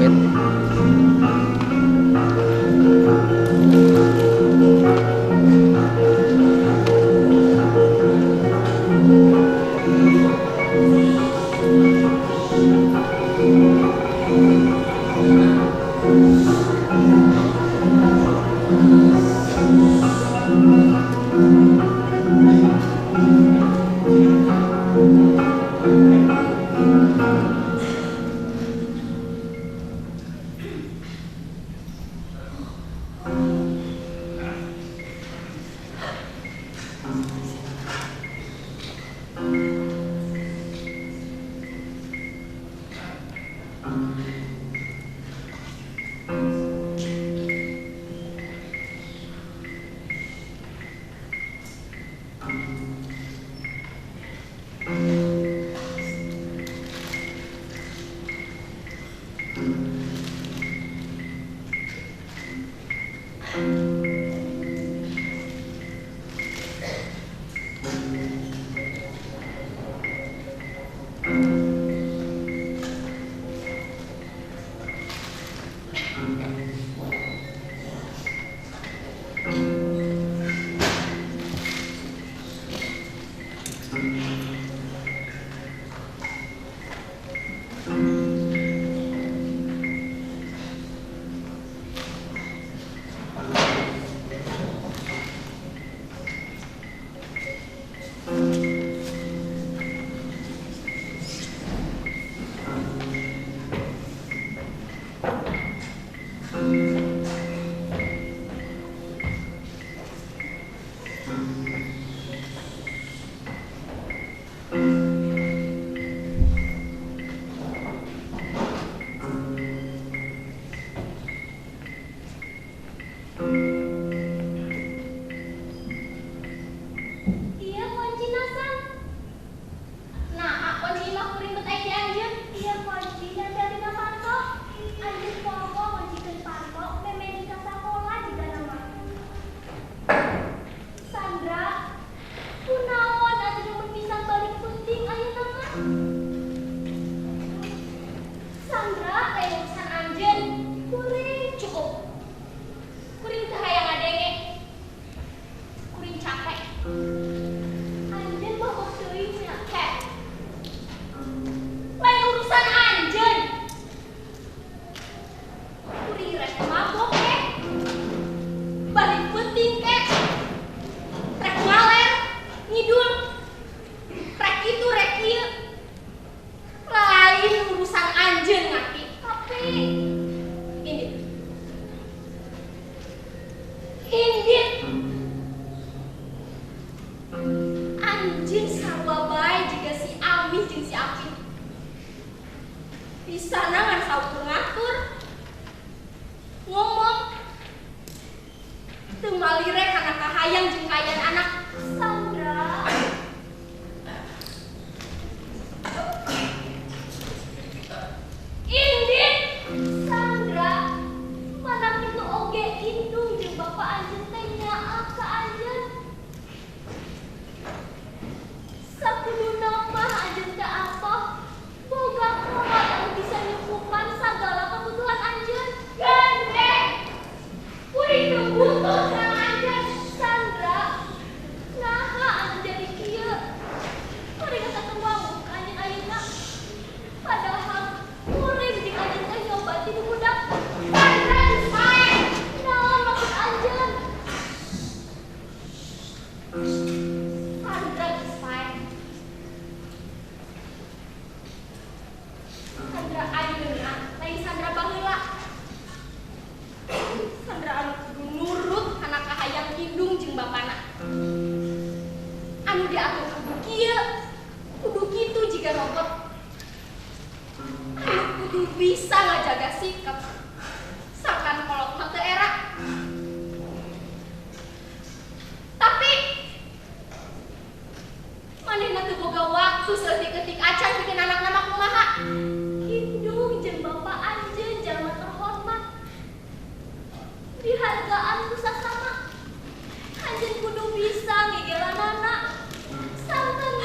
Pamit.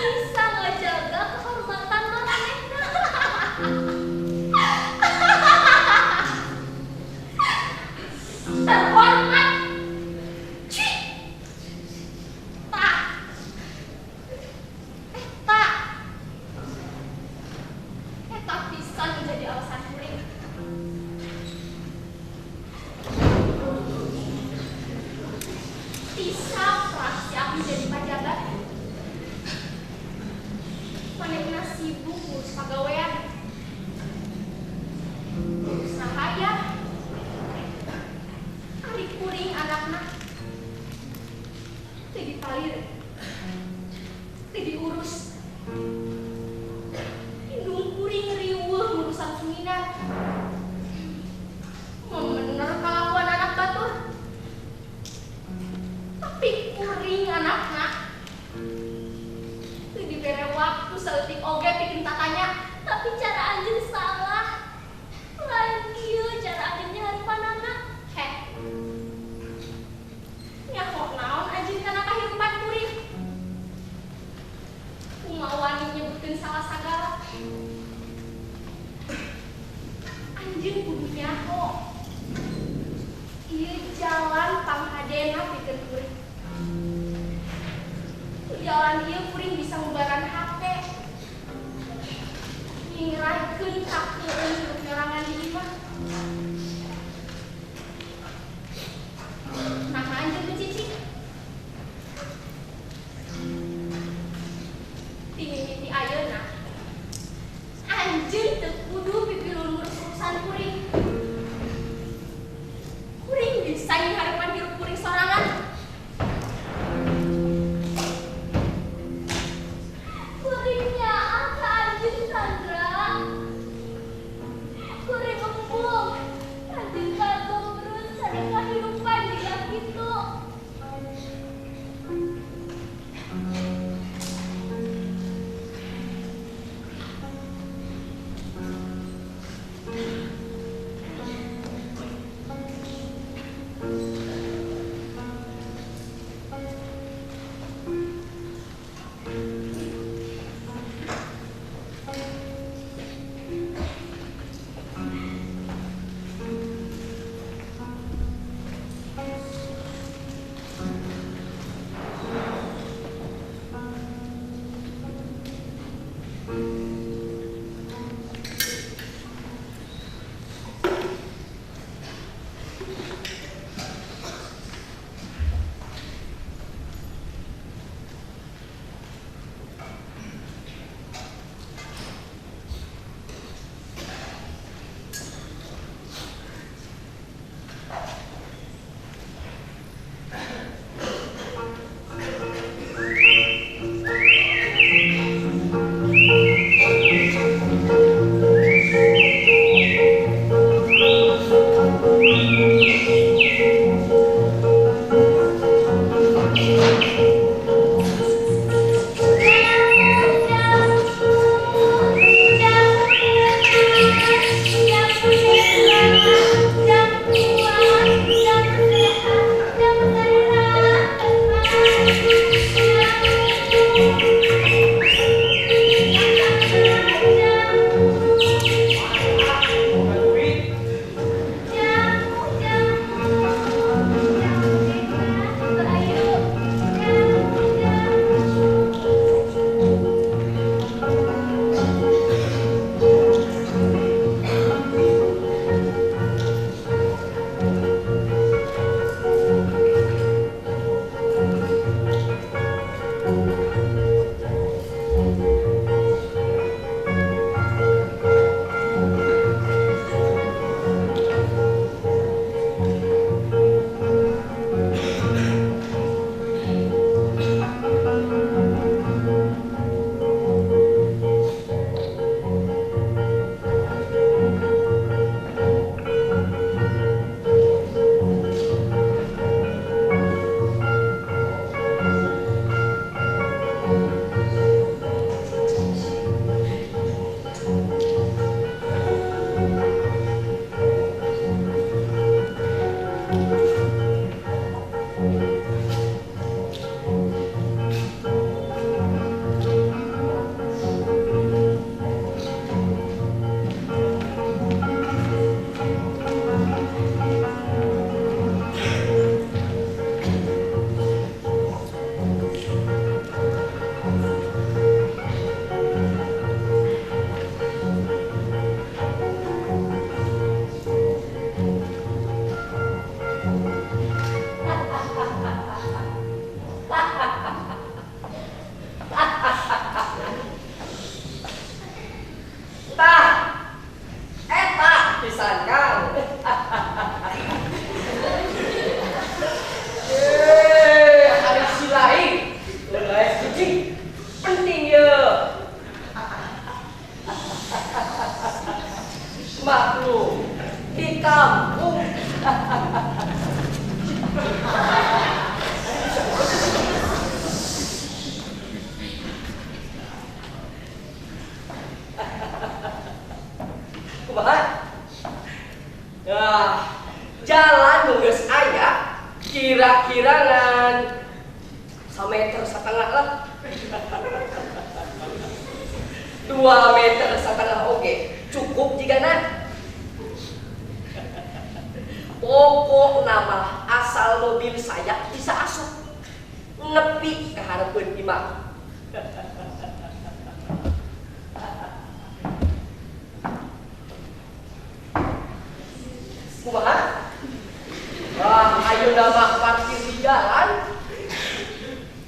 Bisa ngajaga kehormatan maranehna. oge pikeun tatanya. Tapi cara anjeun salah. Lain kieu cara anjeun nyaharipanana. Heh. Nyaho naon anjeun kana kahirupan kuring? Kumaha wani nyebutkeun salah sagala? Anjeun kudu nyaho. Ieu jalan panghadena pikeun kuring. Jalan ieu kuring bisa ngubaran hate. Nyingraykeun kakeueun hirup nyorangan di imah. Nah, anjeun teu cicing. Ti mimiti ayeuna anjeun teu kudu pipilun ngurus urusan kuring. Kuring bisa nyingharepan hirup kuring sorangan. Kuring nyaah ka anjeun Sandra. Kuring embung. Anjeun kagumrut sareng kahirupan jiga kitu. Maklum, di kampung. Nah, jalan nu geus aya kira-kira ngan 1,5 meter lah. 2,5 meter oge cukup jigana. Pokok nama asal mobil saya bisa asup nepi ke hareupeun imah. Kumaha? Wah, ayeuna mah parkir di jalan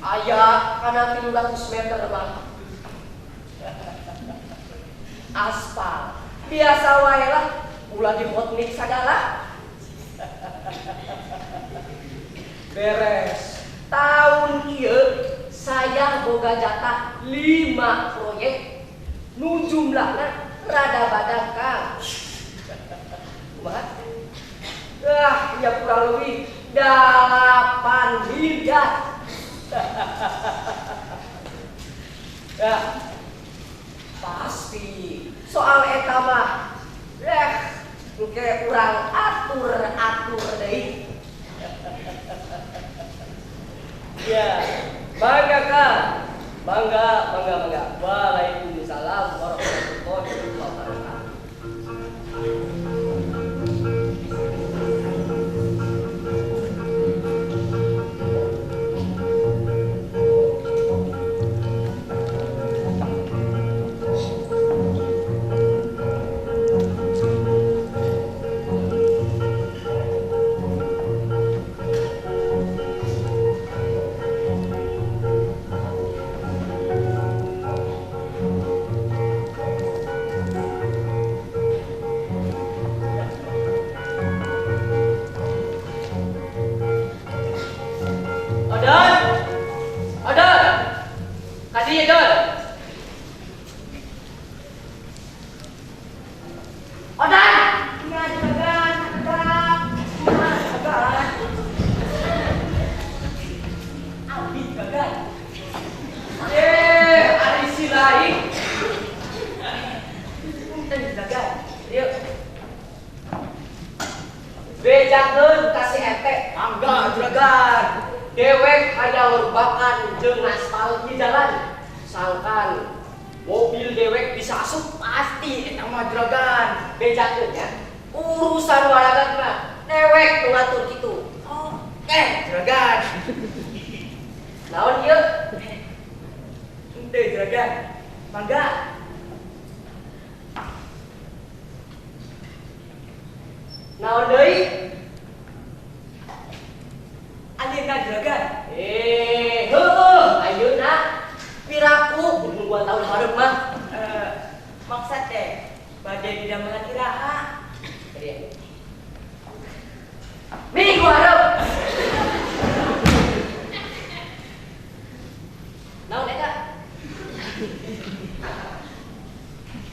aya kana 300 meter mah. Aspal biasa wae lah, ulah di hot mix sagala. Beres. Tahun ieu saya boga jatah 5 proyek nu jumlahna rada badag Kang. Kumaha? Ah, ya kurang lebih 8 miliar. Ya, pasti soal eta mah engke urang atur-atur deui. Ya, bangga Kang. Bangga, bangga, bangga. Waalaikumsalam warahmatullahi wabarakatuh. Bejakeun ka si ete, mangga juragan. Dewek hayang lerbakan jeung aspal di jalan. Sangkan mobil dewek bisa asup pasti eta mah juragan. Bejakeun nya. Urusan waragat mah dewek nu ngatur kitu. Oke, juragan. Naon ieu? Henteu juragan. Mangga. Naon deui? Ayeuna juragan. Heueuh, ayeuna piraku nungguan tahun hareup mah. Maksud teh bade didamelan iraha. Minggu hareup. Naon eta?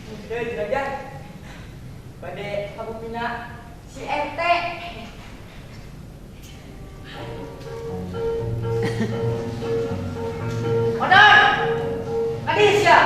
Henteu juragan. Bade kabumina si ente. Odon! Kadis ya?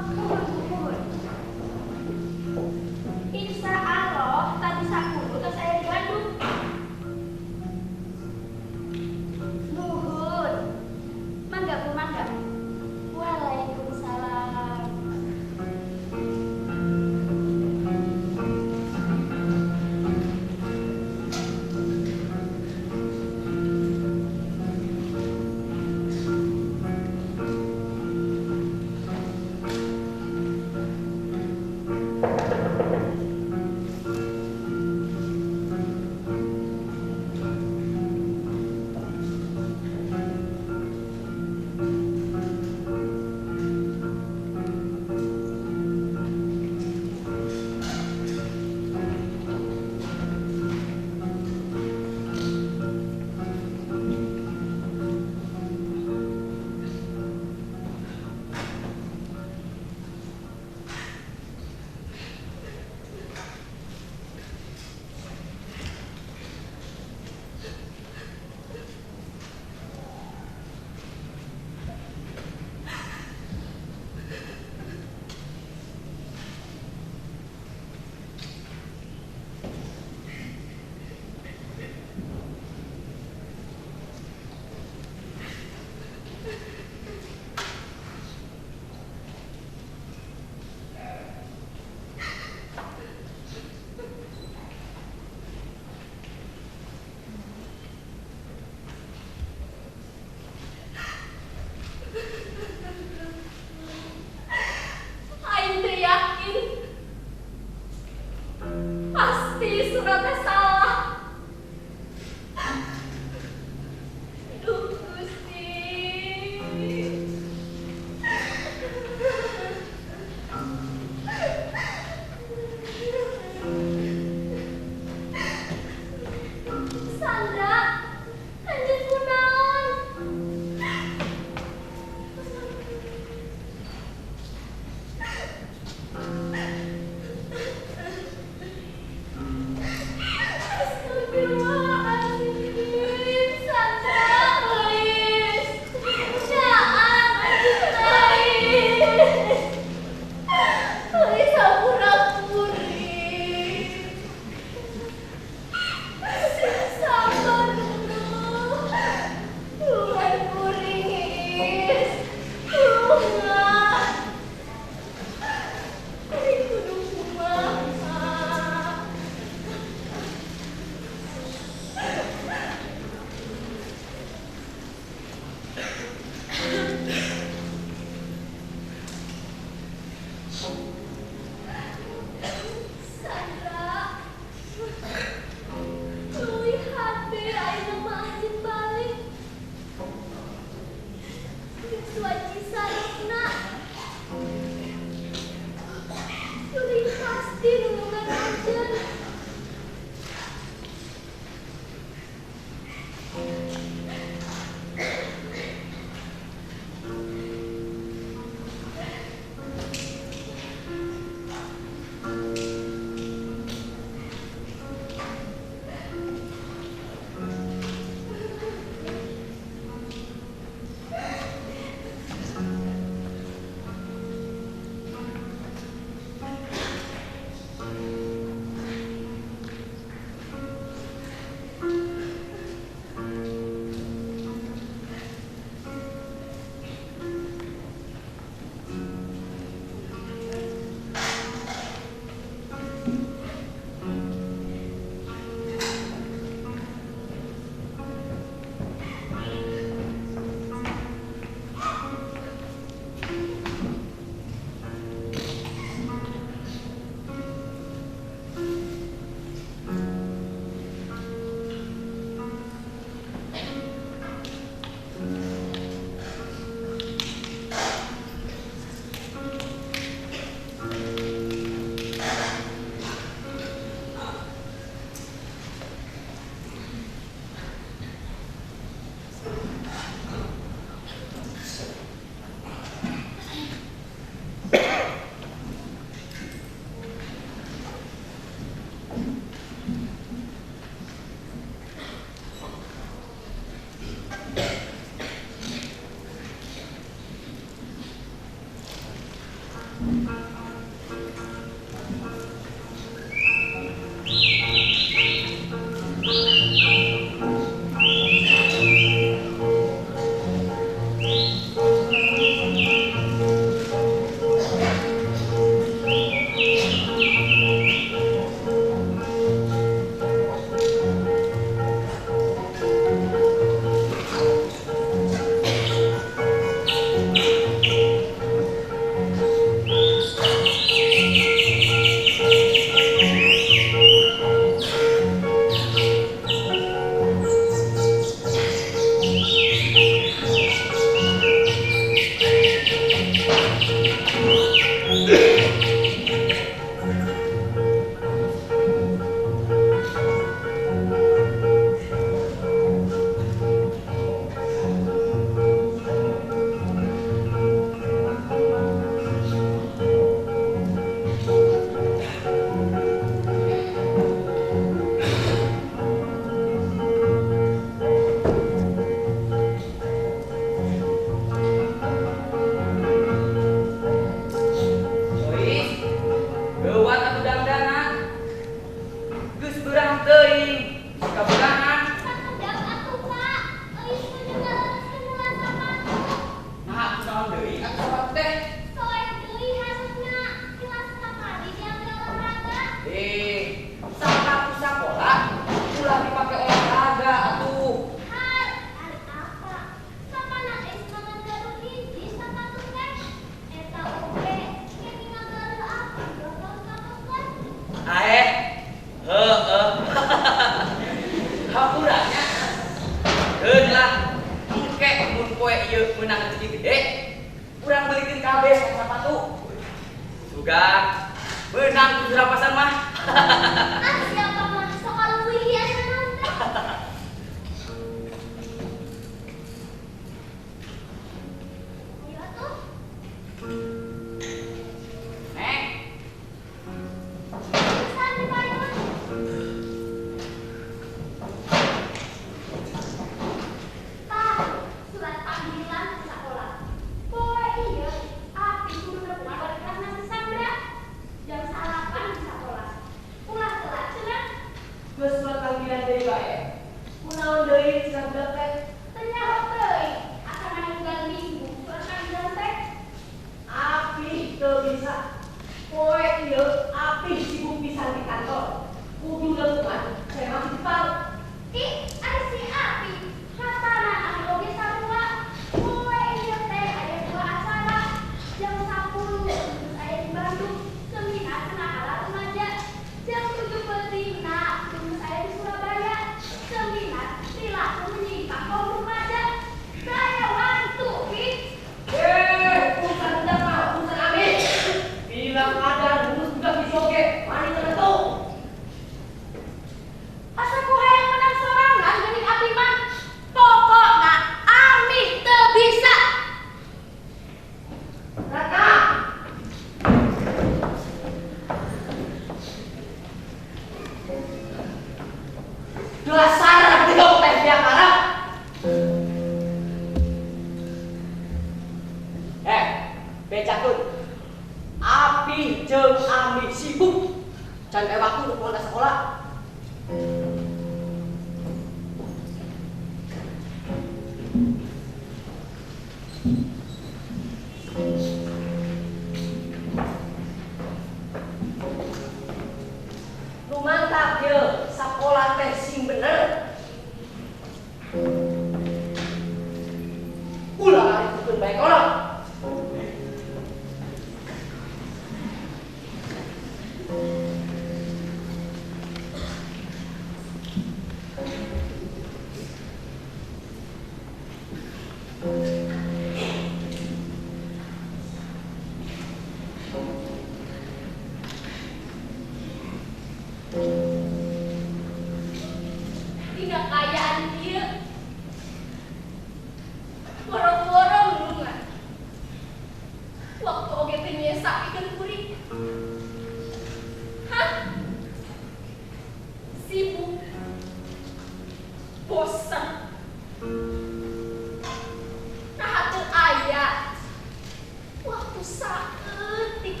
Saeutik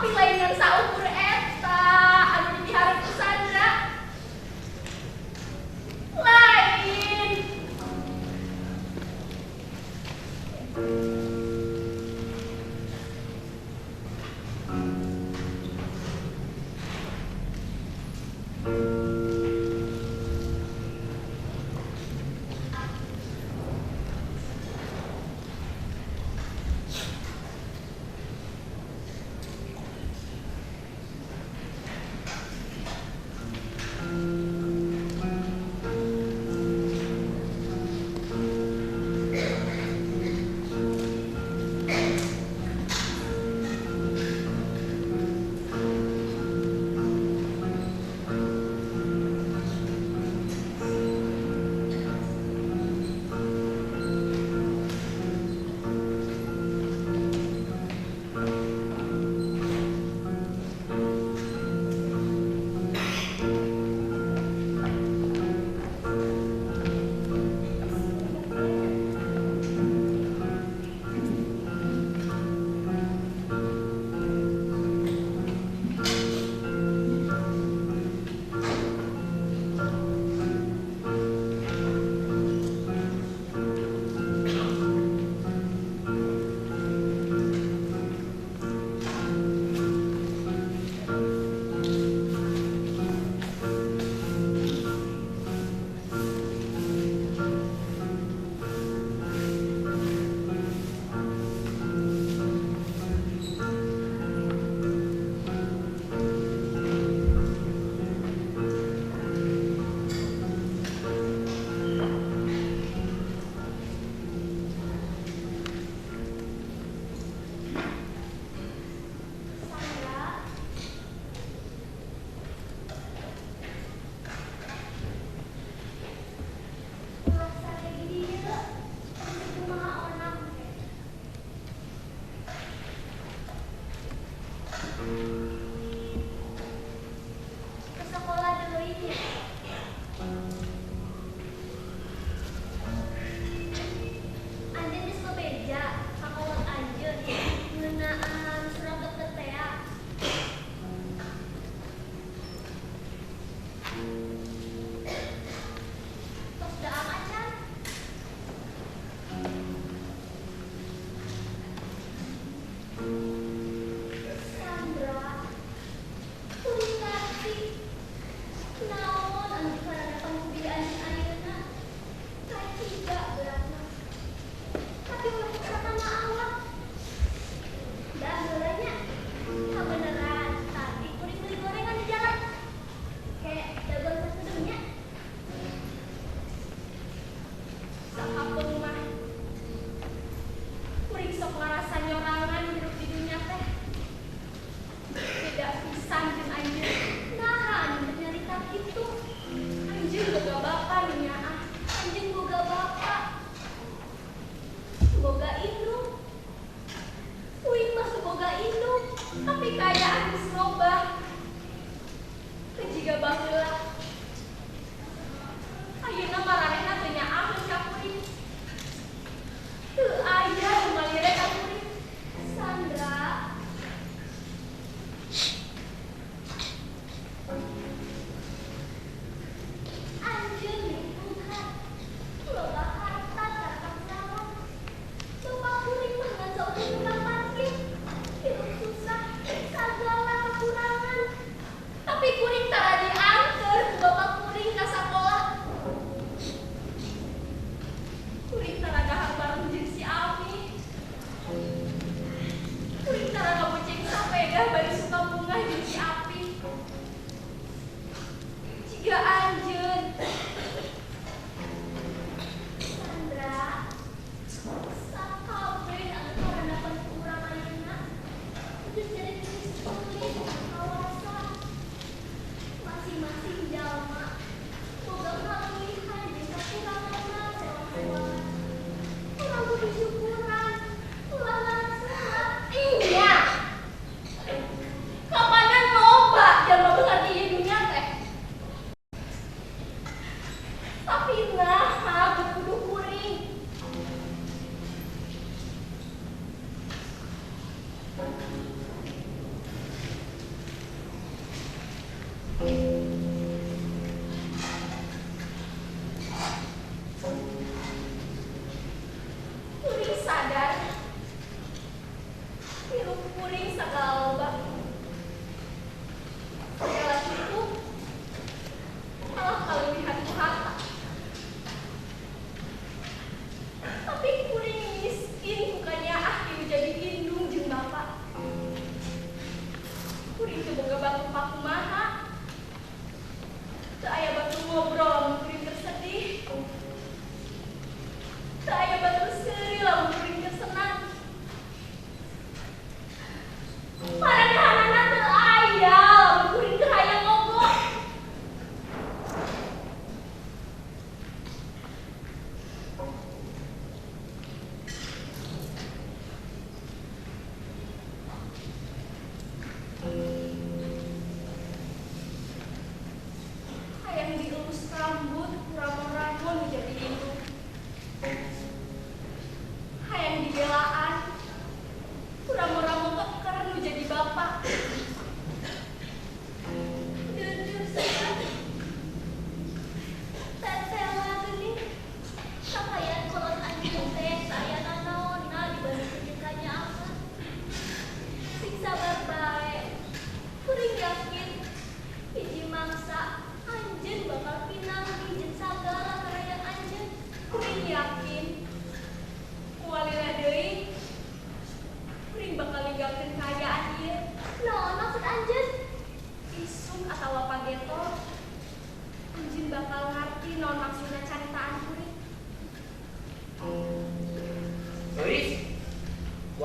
Tapi lain ngan saukur eta anu dipiharep ku Sandra. Lain.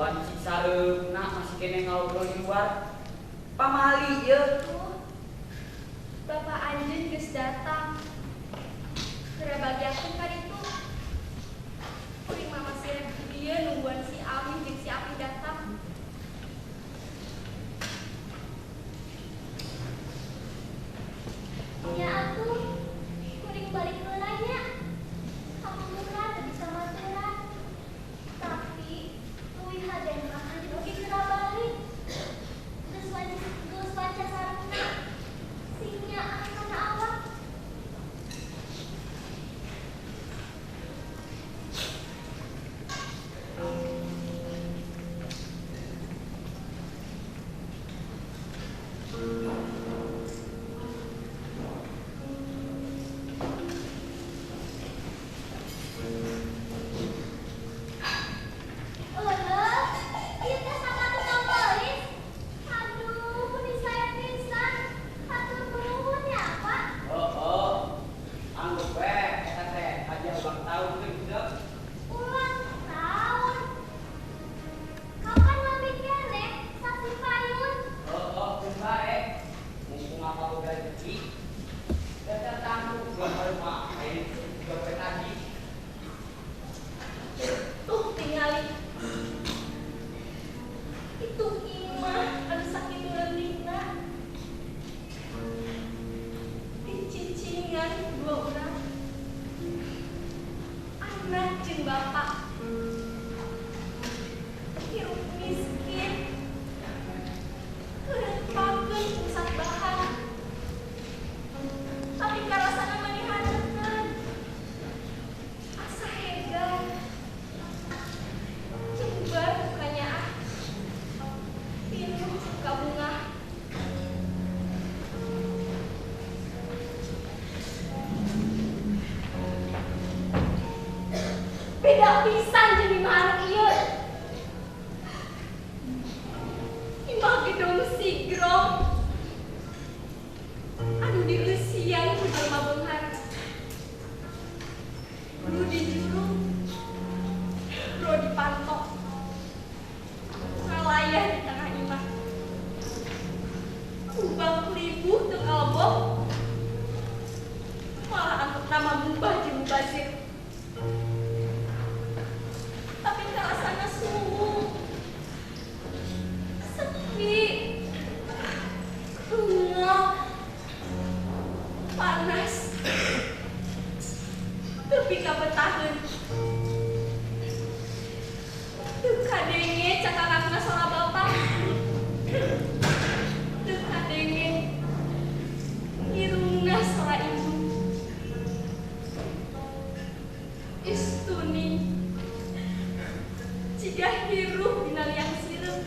Wanci sareupna masih kene ngobrol di luar. Pamali ieu. Tuh, Bapak anjeun geus datang. Geura bagiakeun ka ditu. Kuring mah masih rek di dieu nungguan si Amih jeung si Apih datang. Nya atuh, kuring balik heula nya. Hampura teu bisa maturan. Tapi leuwih hade mah anjeun oge geura balik. Geus wanca sareupna. Sing nyaah kana awak. Euleuh, ieu teh sapatu tukang beulis. Aduh, meni sae pisan. Hatur nuhun ya, Pak. Oh. Anggap we eta teh hadiah ulang tahun teh budak. Ulang tahun. Kapan lebih keneh sasi payun? Oh, kumaha eh. Mumpung apa boga rezeki. Dasar tanggung bulan baru mah aya juga tadi. Tuh tingali. Itu imah anu sakitu leutikna. Dicicingan dua orang. Anak jeung bapak. Hirup miskin. Kerepakeun pusat bahan. Tapi karasana mani haneuteun. Asa hegan. Jembar mukanya ah. Pinuh suka bunga. Beda pisan jeung imah anu ieu. Imah gedong sigrong. Anu dileusian ku jelema beunghar. Nu dijuru, ro dipantok. Ngalayah di tengah imah. Kubang libuh teu kalebok. Malah antuk nama mubah jeung mubazir. Tapi karasana suhu. Sepi. Engap. Panas. Tepi kabetaheun. Teu kadenge cakakakna sora bapak. Teu kadenge irungna sora ibu. Istuni jiga hirup dina liang sireum.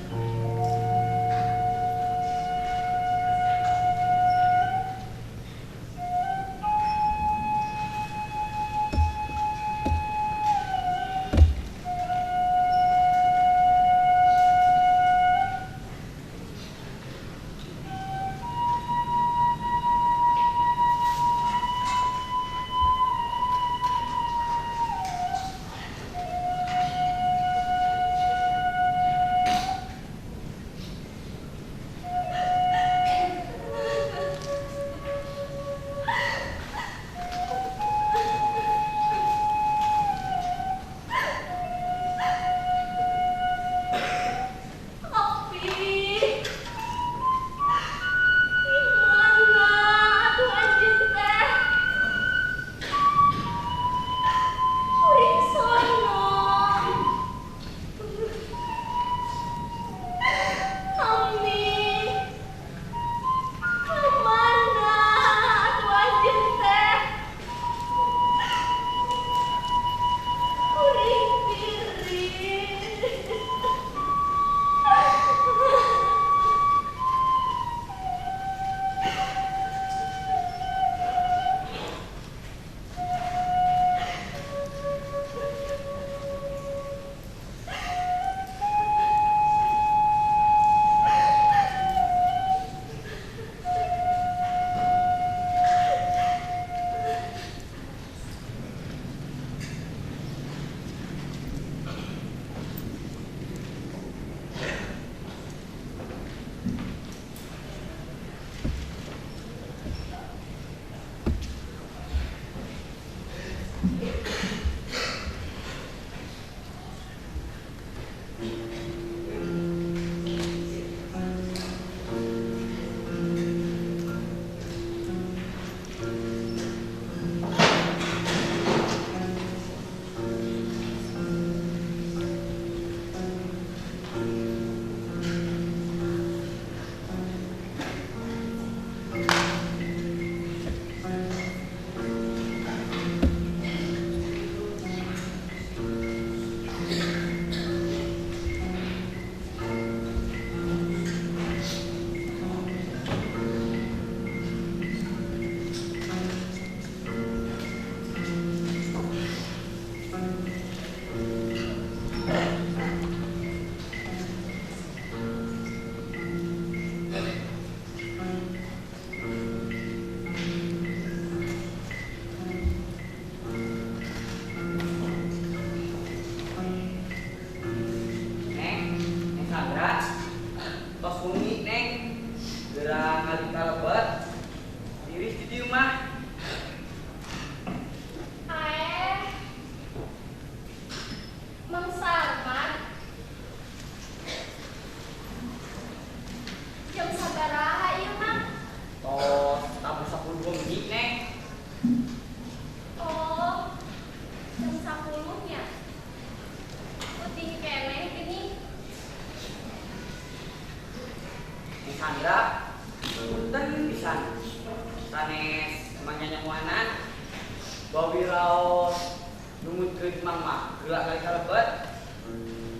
Bawi raos numutkeun Mang mah geura kali kalebet.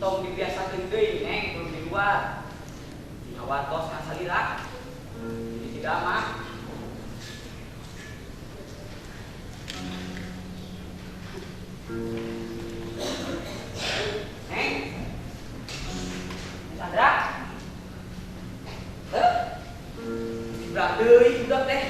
Tong dibiasakeun deui Neng belum di luar. Dikawatos ka salira. Jadi tidak mah. Neng. Sandra. Heuh. Dibrak deui budak teh.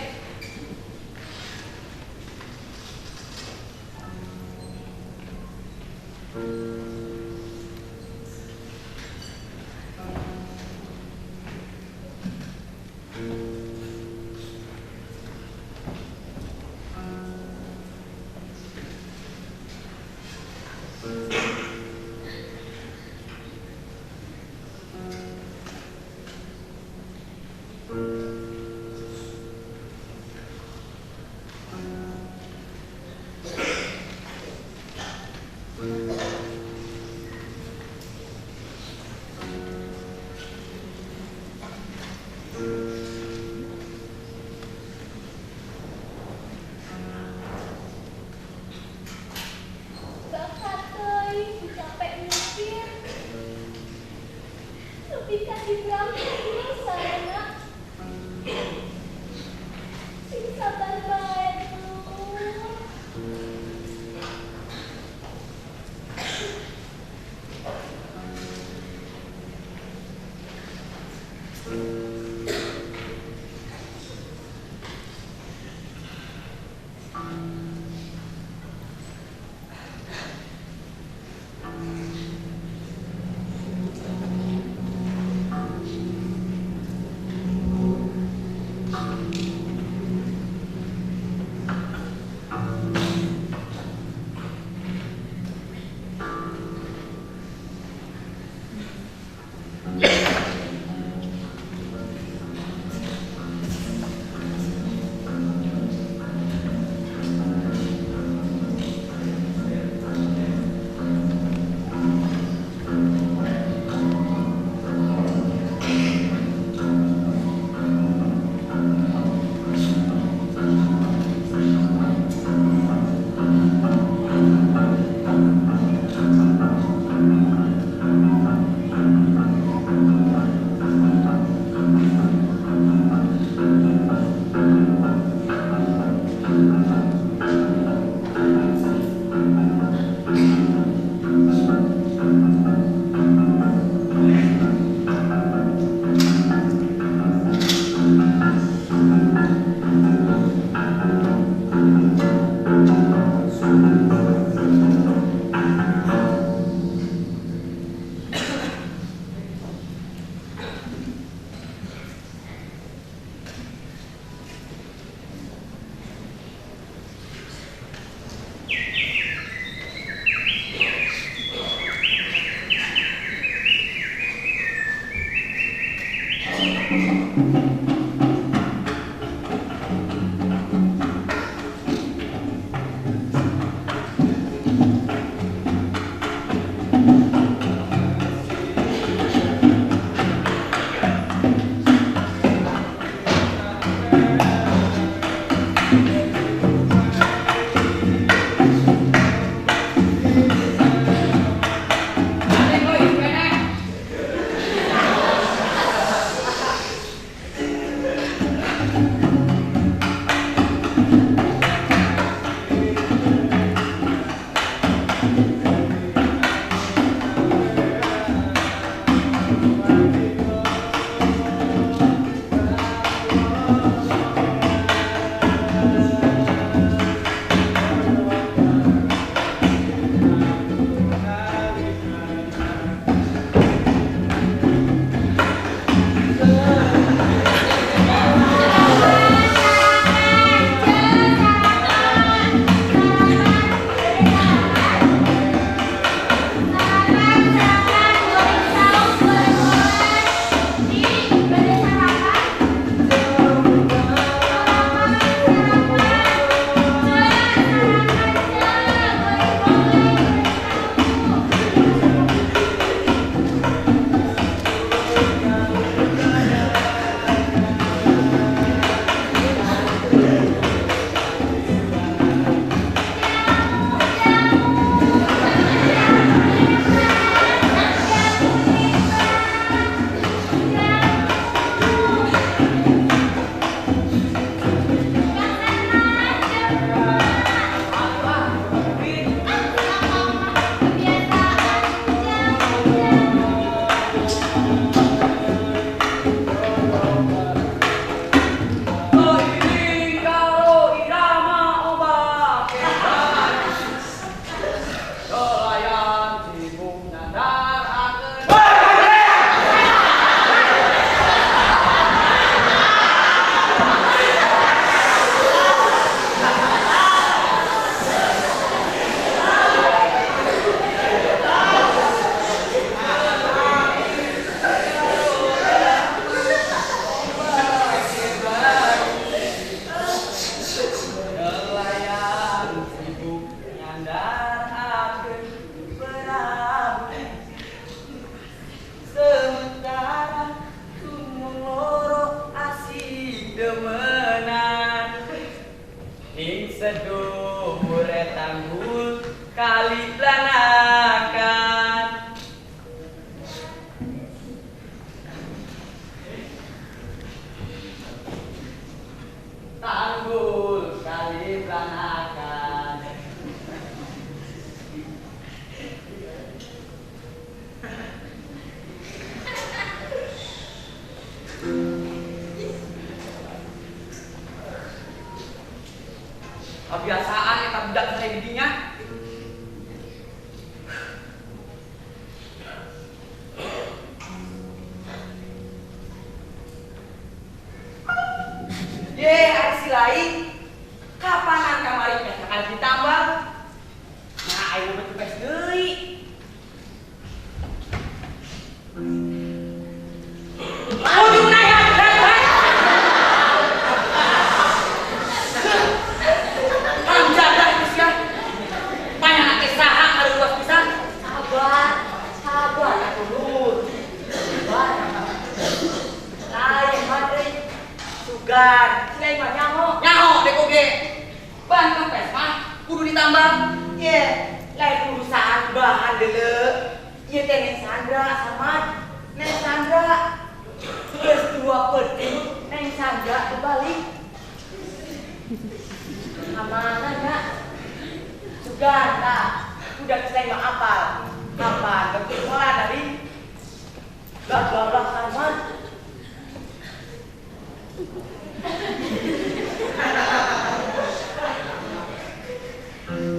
budak saya didinya. Ye, ari si lain. Kapanan kamari pes akan ditambah. Nah, ayo betul pes deui. Ujung naik. Sabar, atuh lur. Sabar. Lain mah euy. Sugan, si mah nyaho. Nyaho dek oge. Ban kempes mah kudu ditambah. Ye, lain urusan bahan deuleu. Ieu teh Neng Sandra sama Neng Sandra. Geus dua penting Neng Sandra kebalik. Kamana nya? Sugan tah. Udah selesai mah apal. Kapan bentuk sekolah dari bla bla sama.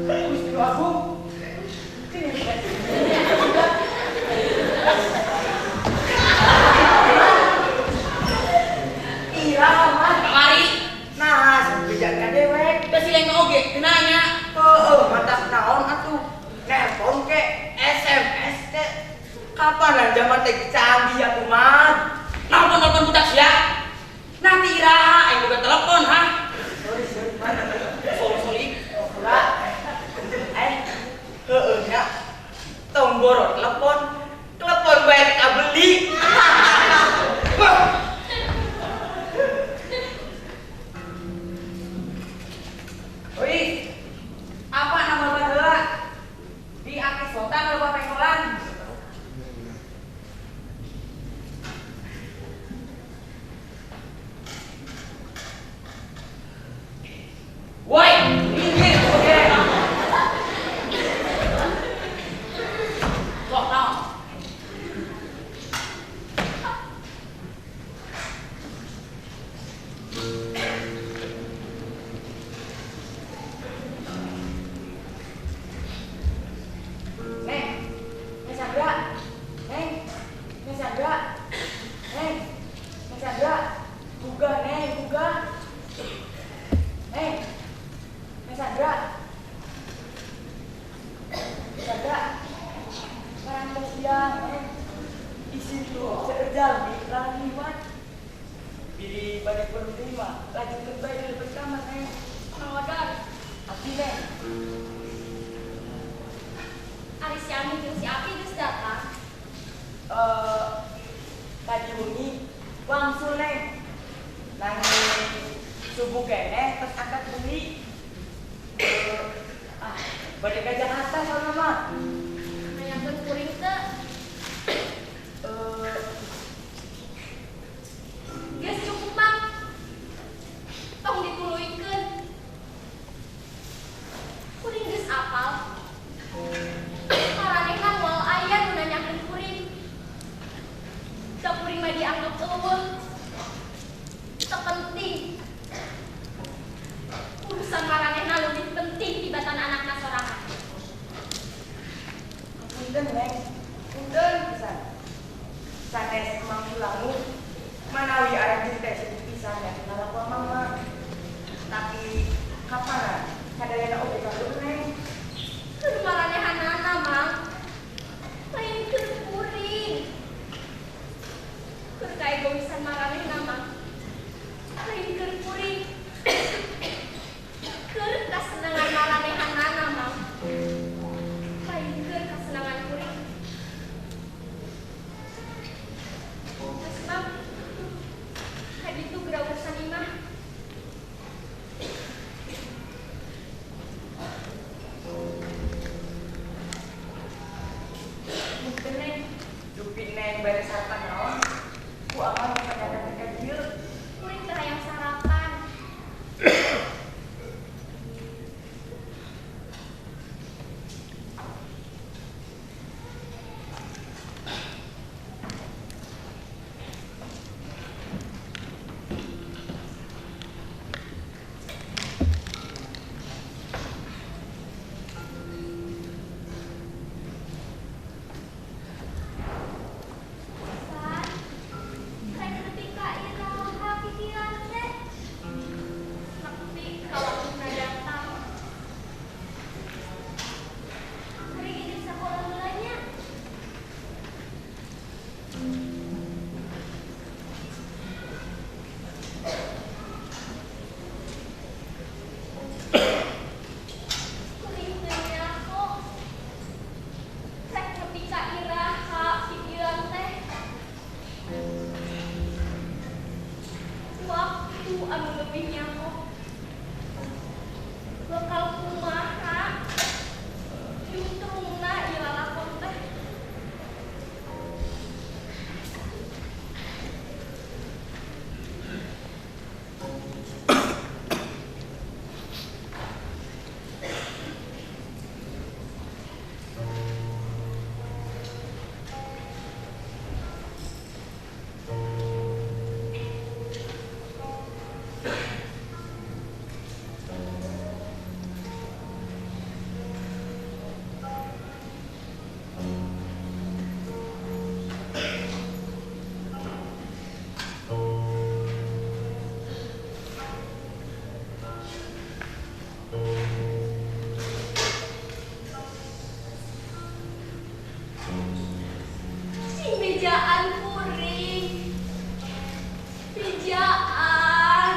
Gusti Agung. Iya, man. Kamari. Nah, bejat ka dewek. Da si Leng oge teu nanya. Heueuh, mantap naon atuh. Nelpon ke, SMS ke. Kapan zaman teh canggih atuh mah? Nelpon-nelpon budak sia. Nanti iraha aing boga telepon ha. Sorry, sorry, man. Sorry, sorry. Ora. Heueuh nya. Tong boro telepon. Telepon bae kabeli. Oi. Apa nama baheula? Di akeh sotan loba pengkolan. Woi, minggir oke. Sok naon? Neng, Neng Sandra, Neng, Neng Sandra, Neng, Neng Sandra, buka Neng, buka, Neng, Neng Sandra, Neng Sandra, parantos siang, Neng, isin tuh seerjal di laliwat, bilih bade perlu deui mah, lanjutkeun bae di lebet kamar Neng, Mawadar, abdi Neng. Ari si Ami jeung si Api geus datang. Eh, tadi wengi wangsul Neng. Nanging subuh keneh tos angkat beli. Ah, bade ka Jakarta soalna mah. Nanyakeun kuring teu? Eh, Geus cukup Mang. Tong dituluykeun. Kuring geus apal. Maranehna moal aya nu nanyakeun kuring. Da kuring mah dianggep eueuh. Teu penting. Urusan maranehna leuwih penting tibatan anakna sorangan. Punten Neng. Punten pisan. Sanes emang pulangu manawi arah teh sedih pisan ya kenal aku amang mah. Tapi kapan sadayana oge ka Neng. Keur maranehanana Mang. Lain keur kuring. Keur kaegoisan maranehna Mang. Lain keur kuring. Keur kasenangan maranehanana Mang. Lain keur kasenangan kuring. Geus Mang. Kaditu geura urusan imah. Punten Neng. Dupi Neng bade sarapan naon? Ku amang datang ka dieu. Kuring teu hayang sarapan. leuwih nyaho. Bakal kumaha juntrungna ieu lalakon teh. Bejaan kuring, bejaan.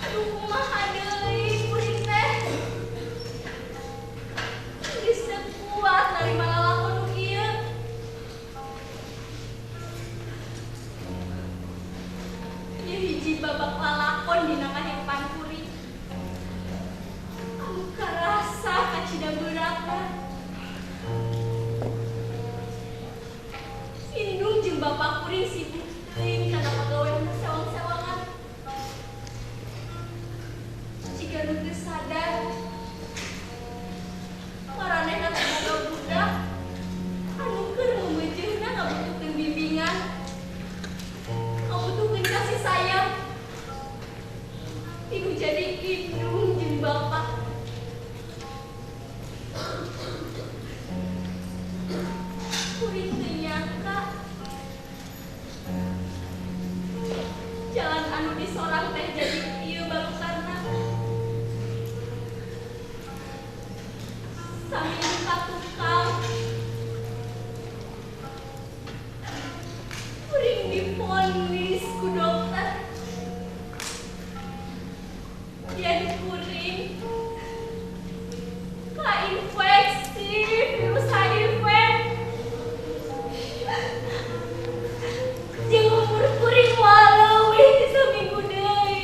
Aduh kumaha deui kuring teh. Geus teu kuat narima lalakon nu ieu. Ieu hiji babak lalakon dina kahirupan kuring. Anu karasa kacida beuratna. Indung jeung bapak kuring sibuk teuing kana pagawean sewang-sewangan. Jiga nu teu sadar, maranehna teh boga budak anu keur meumeujeunna ngabutuhkeun bimbingan, ngabutuhkeun kasih sayang. Ibu jadi indung jeung bapak. Kuring teu nyangka jalan anu disorang teh jadi ieu balukarna. Saminggu ka tukang, kuring divonis ku dokter. Yen kuring kainfeksi virus HIV. Jeung umur kuring waleuwih ti saminggu deui.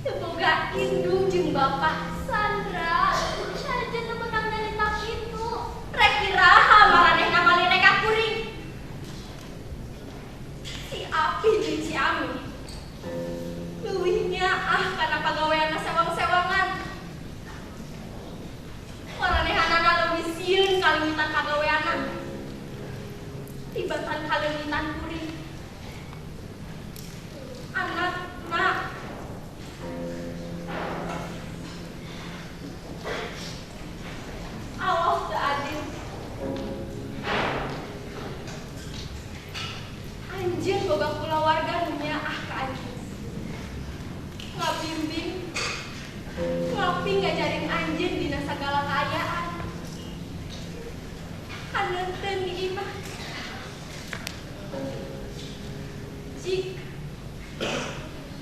Teu boga indung jeung bapak. Sandra, anjeun teu meunang nyarita kitu. Rek iraha maranehna malirek ka kuring. Si Api jeung si Ami leuwih nyaah kana pagaweanna sewang-sewangan. Maranehanana leuwih sieun kalingitan pagaweanna tibatan kaleungitan kuring. Anakna Allah teu adil. Anjeun boga kulawarga nu nyaah ka anjeun. Ngabimbing, ngapi ngajarin anjeun dina sagala kaayaan. Haneunteun di imah. Jik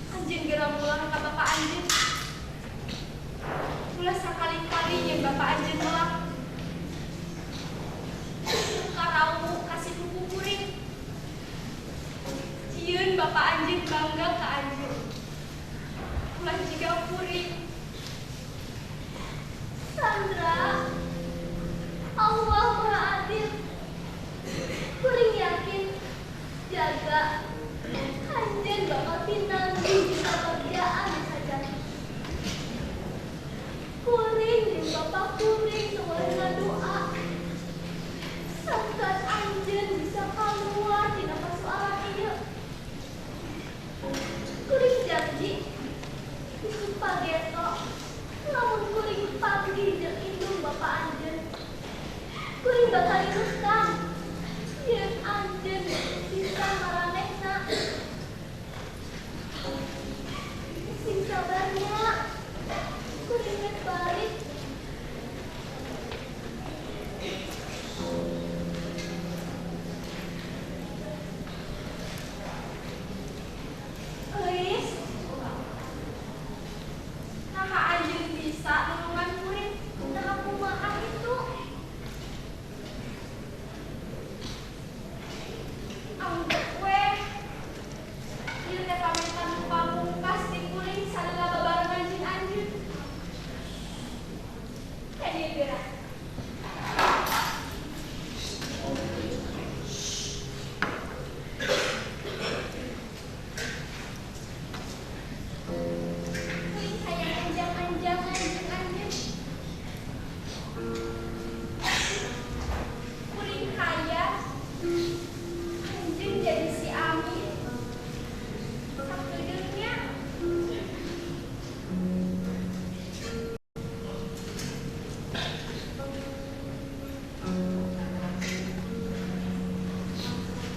anjeun geura mulang ka bapa anjeun. Ulah sakali-kali jeung bapa anjeun melak. Karau kasih kuku kuring. Jieun bapa anjeun bangga ka anjeun. Ulah jiga kuring. Sandra, Allah Maha Adil. Kuring yakin jaga anjeun bakal pinanggih dina bagiaan sajati. Kuring jeung bapa kuring sawari ngadoa. Sangkan anjeun bisa kaluar tina persoalan ieu. Kuring janji isuk pageto lamun kuring panggih jeung indung bapa anjeun. Kuring bakal luruskan yen anjeun bisa maranehna. Sing sabarnya kuring rek balik. Euis, naha anjeun bisa nulungan kuring? Naha kumaha kitu? Anggep we ieu teh pamitan nu pamungkas ti kuring salila babarengan jeung anjeun. Ka dieu geura. Kuring hayang anjang-anjangan jeung anjeun. Kuring hayang anjeun jadi si Ami. Sakeudeungnya.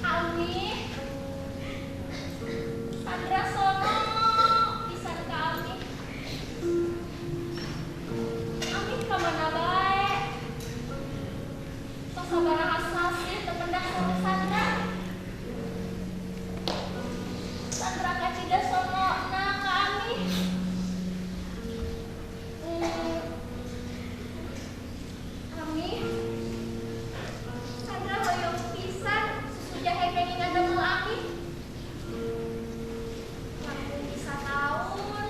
Ami, Sandra sono pisan ka Ami. Ami ka mana bae? Tos sabaraha sasih teu pendak sama Sandra. Sandra kacida sono na ka Ami. Ami, Sandra hoyong pisan susu jahe kenging ngadamel Ami. Langkung bisa taun.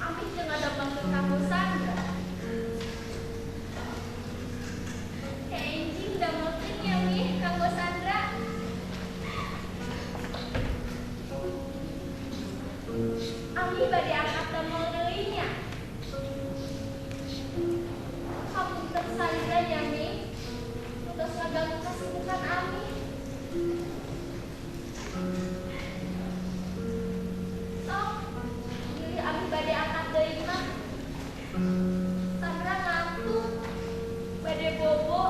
Ami teu ngadamelkeun kanggo Sandra. Kenjing damelkeun ya Mi kanggo Sandra. Ami bade angkat damel deui nya. Hapunten salira nya Mi. Nu tos ngaganggu kasibukan Ami. Sok, bilih Ami bade angkat deui mah. Sandra ngantuk, bade bobo.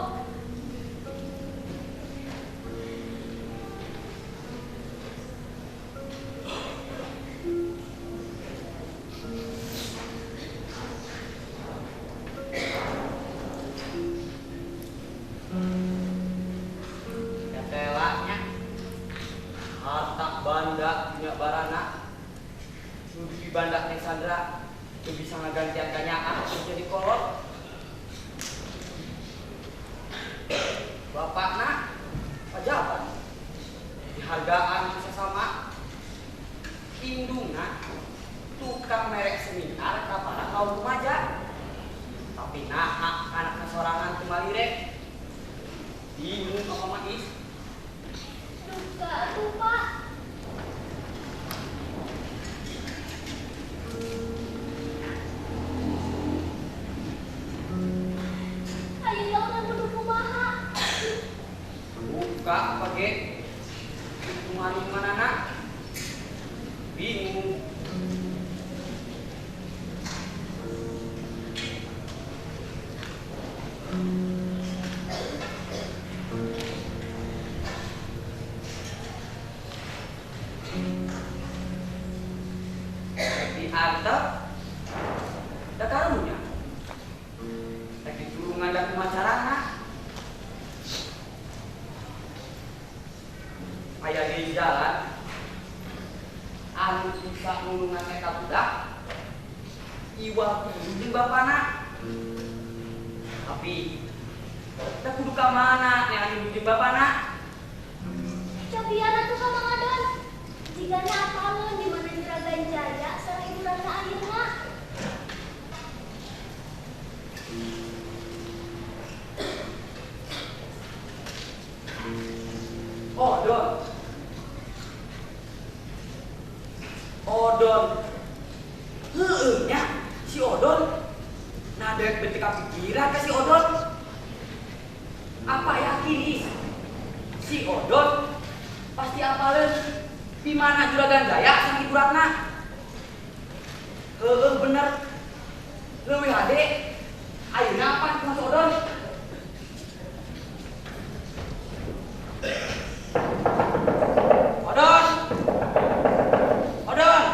Ketelanya harta banda punya barana nu dibanda teh Sandra teu bisa ngagantian kanyaah jadi kolot. Bapakna pejabat dihargaan sesama, indungna Tukang merek seminar ka para kaum remaja. Tapi nah anak sorangan teu malire. Bingung apa mah Is? Duka atuh Pak. Ayeuna urang kudu kumaha? Buka apa ge? Kumaha manana? Bingung. Diantep da karunya. Rek ditulungan da kumaha carana? Aya di jalan anu bisa nulungan eta budak iwal jeung bapana. Tapi da kudu ka mana neangan jeung bapana? Cobian atuh ka Mang Adon. Jigana apaleun di mana Juragan Jaya sareng Ibu Ratna ayeuna. Odon. Odon. Heueuh nya si Odon. Nah dewek beuti kapikiran ka si Odon. Apa yakin Is? Si Odon pasti apaleun di mana Juragan Jaya sareng Ibu Ratna. Heueuh bener. Leuwih hade. Ayeuna apa kumaha si Odon? Odon. Odon.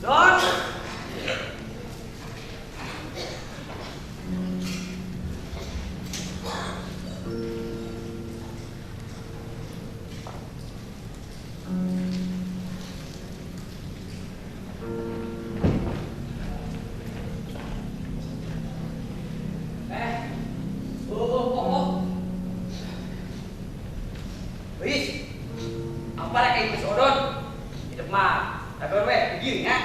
Don. Oh. Wis. Apa rek aing geus Odon? Hidup mah. Dagoan we, dieu nya.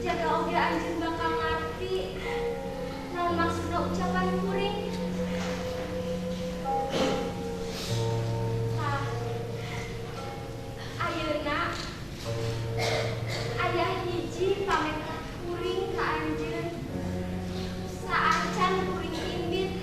Jaga oge anjeun bakal ngarti naon maksudna ucapan kuring. Tah, ayeuna aya hiji pametan kuring ka anjeun. Saacan kuring indit.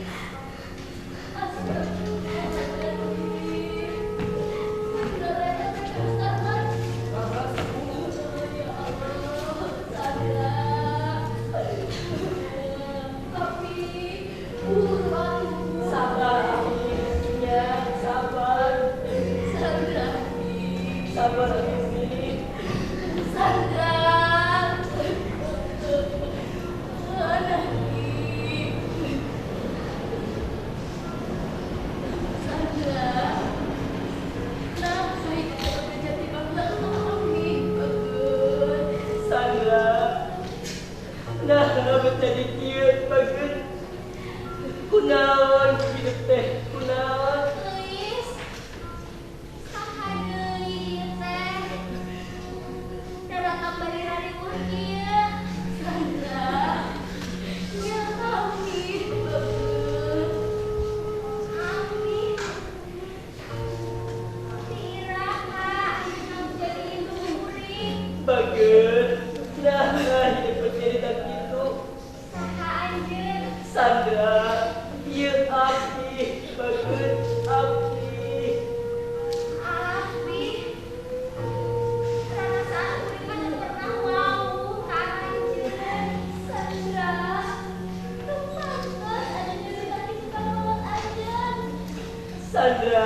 Sandra,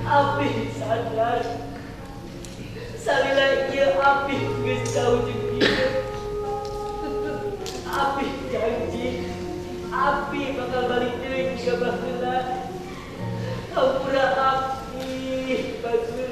Abi sadar, salila ieu Abi geus tau jeung ieu. Abi janji, Abi bakal balik deui ka baheula. Hampura Abi, bagus.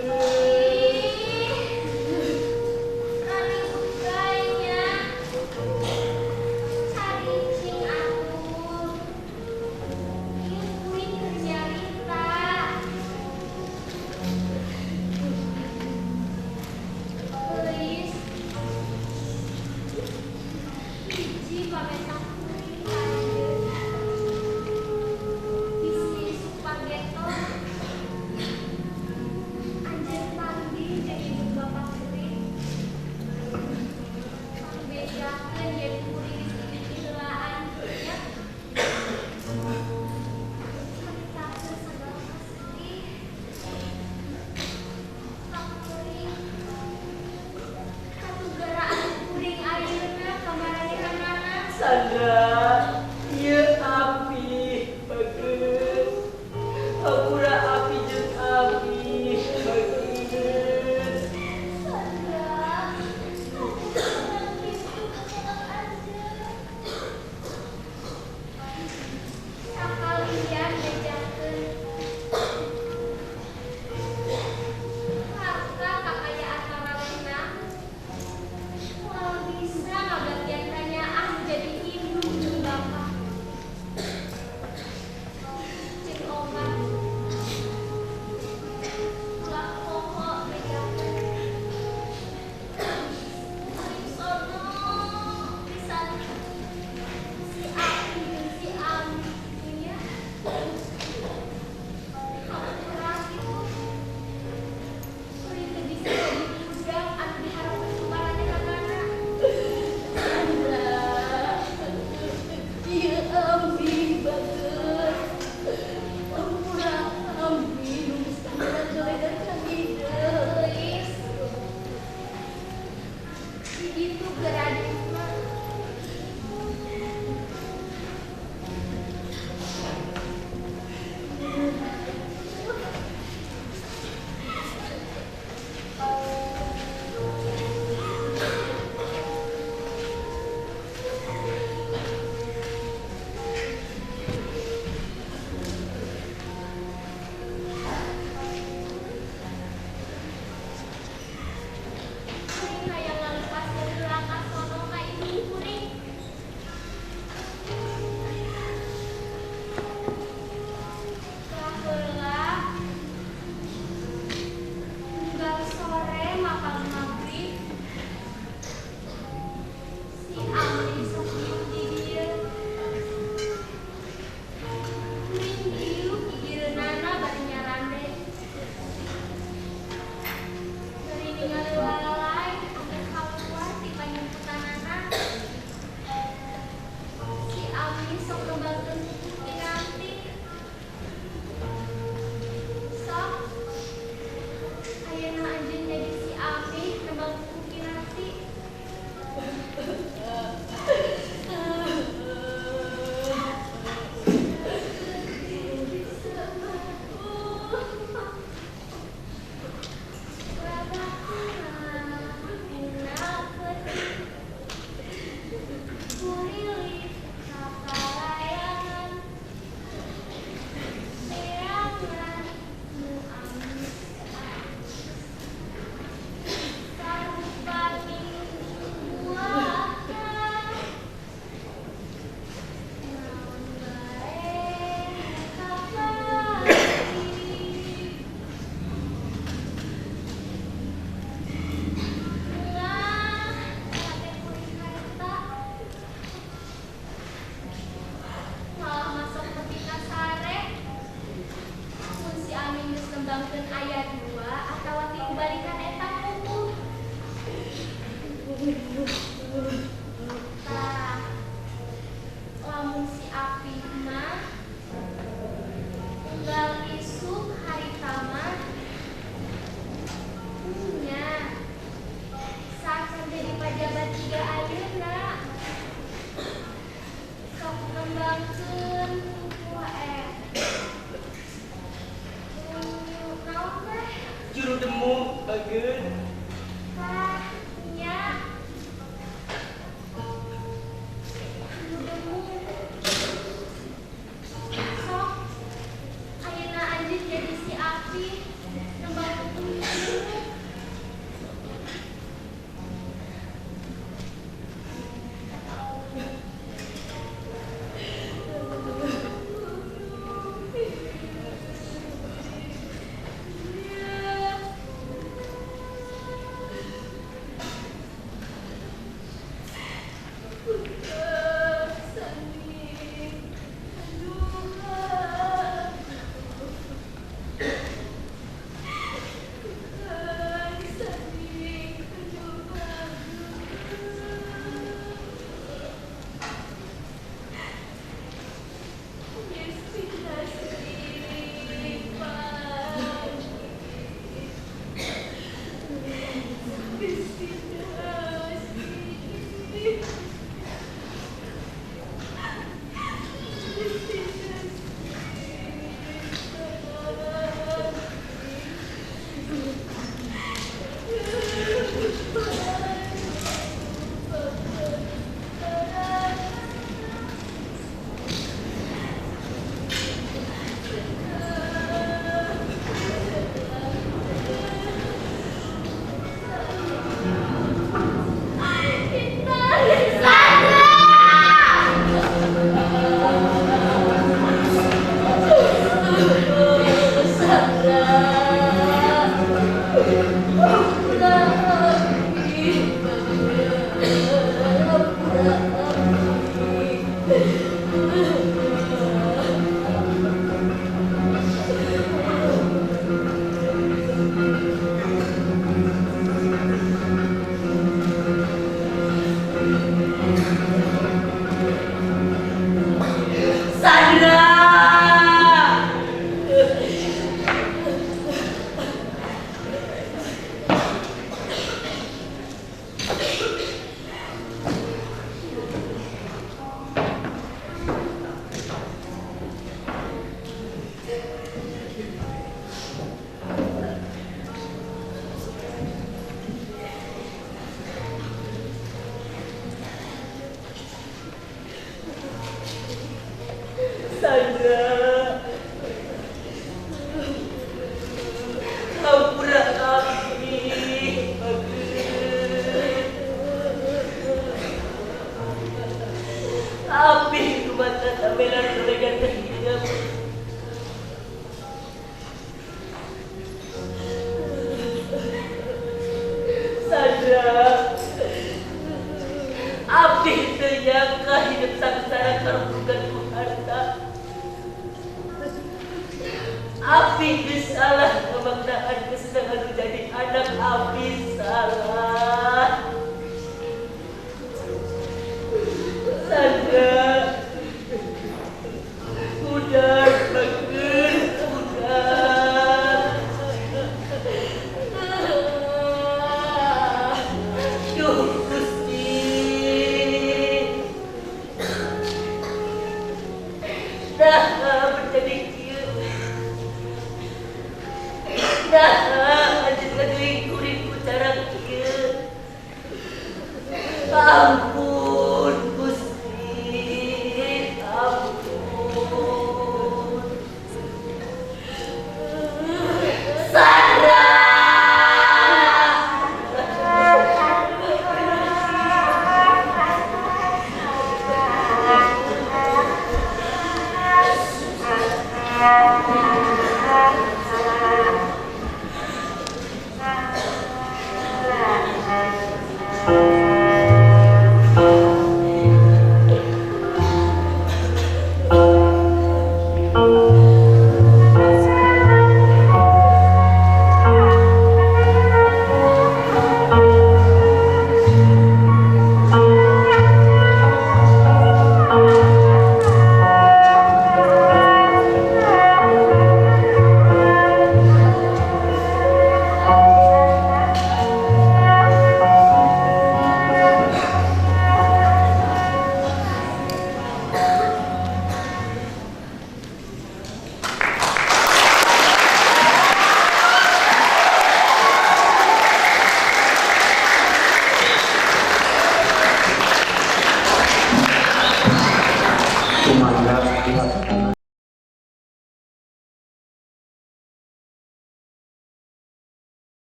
Sandra.